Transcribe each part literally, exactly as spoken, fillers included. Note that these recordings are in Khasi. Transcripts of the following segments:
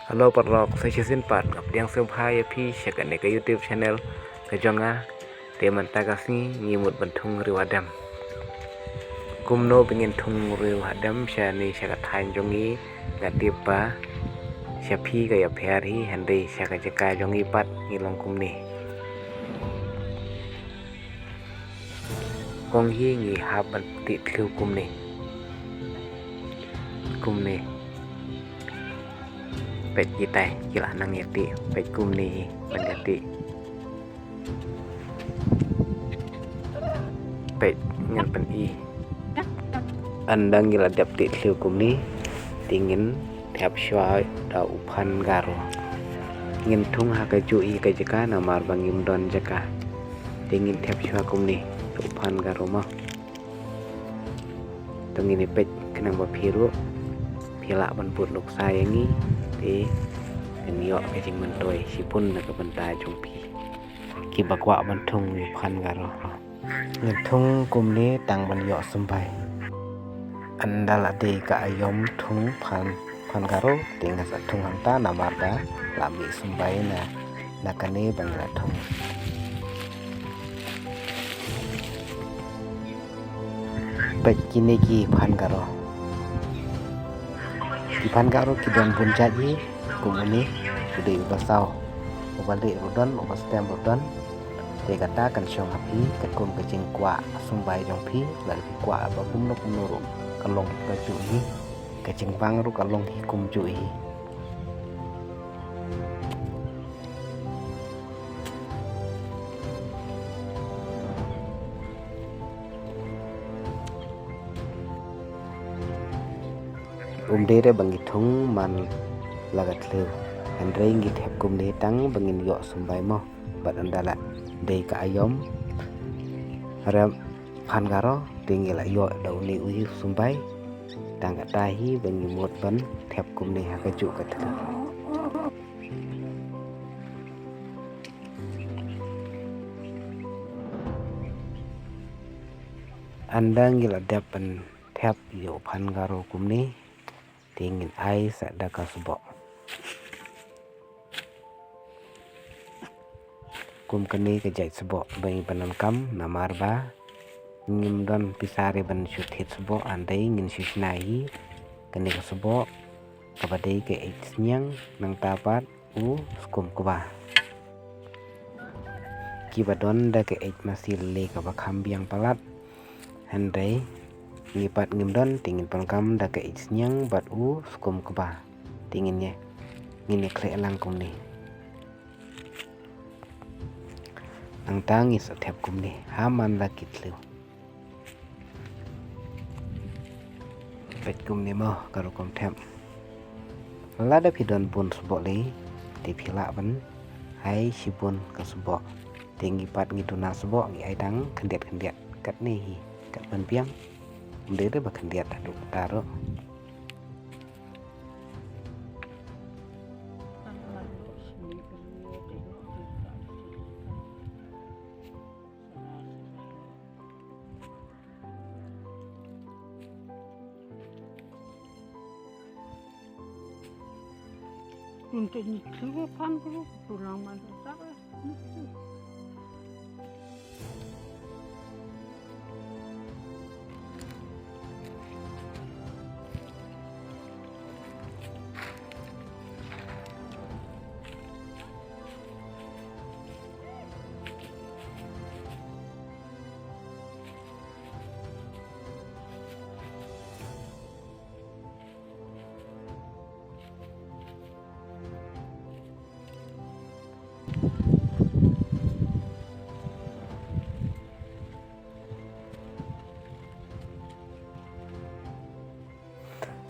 Hello paralok, sa shisien pat nga pdiang sngewbha ïa phi sha kane ka YouTube channel ka jong nga. Te mynta ka sngi ngi mut ban thung riew hadem. Kumno ba ngin thung riew hadem shane sha ka thaiñ jong ngi, nga tip ba sha phi ka ïapher hi, hynrei sha ka jaka jong ngi pat ngi long kumne. Kong hi ngi hap ban tih thliew kumne. Kumne. Peit kitai ki la nang ïa tih, peit kumne hi ban ïa tih. Peit ngan pyni. Ynda ngi la dep tih thliew kumne, te ngin thep shuwa da u phan garo. Ngin thung ha kajuh hi ka jaka namar ba ngim don jaka. Te ngin thep shuwa kumne da u phan garo mo. To ngin ïa peit khnang ba phi ruh phi lah ban bud nuksa ïa ngi. Te ngin ïoh ka jingmyntoi shibun na ka bynta jong phi kiba kwah ban thung ïa u phan garo. Ngin thung kumne tang ban ïoh symbai. Ynda la dei ka aïom thung phan, phan garo, te nga sa thung hangta namar ba la mih symbai na, na kane ba ngi la thung. Peit kine ki phan garo. Ki phan garo ki don bun jait hi, kum une u dei uba saw, uba lieh ruh don, uba stem ruh don. Te kata kan shong ha phi katkum ka jingkwah symbai jong phi, lada phi kwah ba kumno kumno ruh ka long kajuh hi, ka jingbang ruh ka long hi kumjuh hi. Um dei re ba ngi thung man la ka thliew, hynrei ngi thep kumne tang ba ngin ïoh symbai mo. Bad ynda la dei ka aïom rep phan garo, te ngi la ïoh da une u hi u symbai. Tang kata hi ba ngi mut ban thep kumne ha kajuh ka thliew. Ynda ngi la dep ban thep ïa u phan garo kumne, te ngin ai sa da ka sboh. Kum kane ka jait sboh ba ngi pyndonkam namar ba ngim don pisa re ban shu thied sboh, hynrei ngin shu shna hi kane ka sboh kaba dei ka eit sniang, nangta pat u skum kba. Kiba don da ka eit masi lei kaba kham biang palat. Hynrei ngi pat ngim don, te ngin pyndonkam da ka eit sniang bad u skum kba. Te ngin ïa, ngin ïa khleh lang kumne. Nangta ngi sa thep kumne ha man la ki thliew. Peit kumne mo ka rukom thep. Lada phi don bun sboh lei, te phi lah ban ai shibun ka sboh. Te ngi pat ngi duna sboh ngi ai tang khyndiat khyndiat. Katne hi, kat ban biang. Ym dei re ba khyndiat haduh kata ruh. Kunte ni thliew phan group, tulang man sa.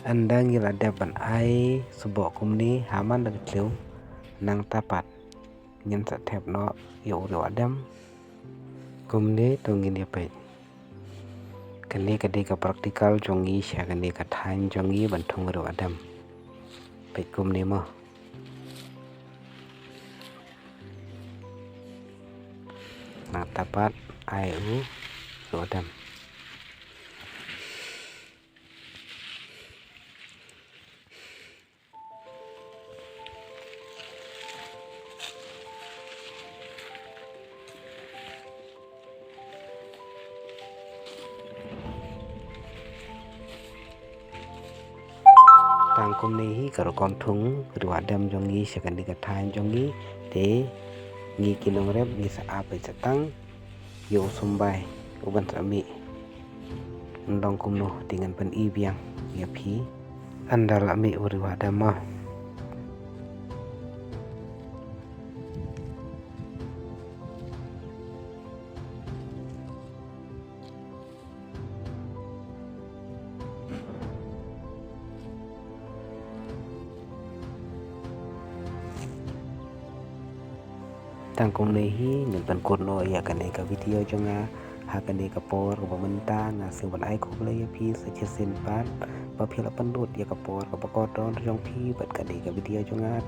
Ynda ngi la dep ban ai sboh kumne ha man la ki thliew, nangta pat ngin sa thep noh ïa u riew hadem. Kumne to ngin ïa peit. Kane ka dei ka practical jong ngi sha kane ka thaiñ jong ngi ban thung riew hadem. Peit kumne mo. Nangta pat ai u riew hadem. Kumne hi ka rukom thung riwah dem jong ngi sha kane ka thaiñ jong ngi, te ngi ki nongrep ngi sa ap beit sa tang ïa u sumbai u ban sa mih. Ngan long kumno te ngan pyni biang ïa phi. Ynda la mih u riwah dem mo. Tang kumne hi ngan pynkut noh ïa kane ka video jong nga ha kane ka por kaba mynta. Nga sngew ban ai khublei ïa phi sa shisien pat ba phi la pynlut ïa ka por kaba kordor jong phi bad kane ka video jong nga.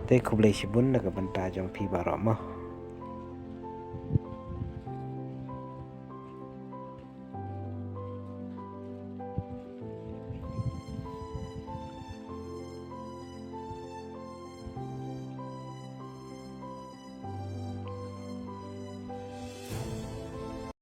Te khublei shibun na ka bynta jong phi baroh mo.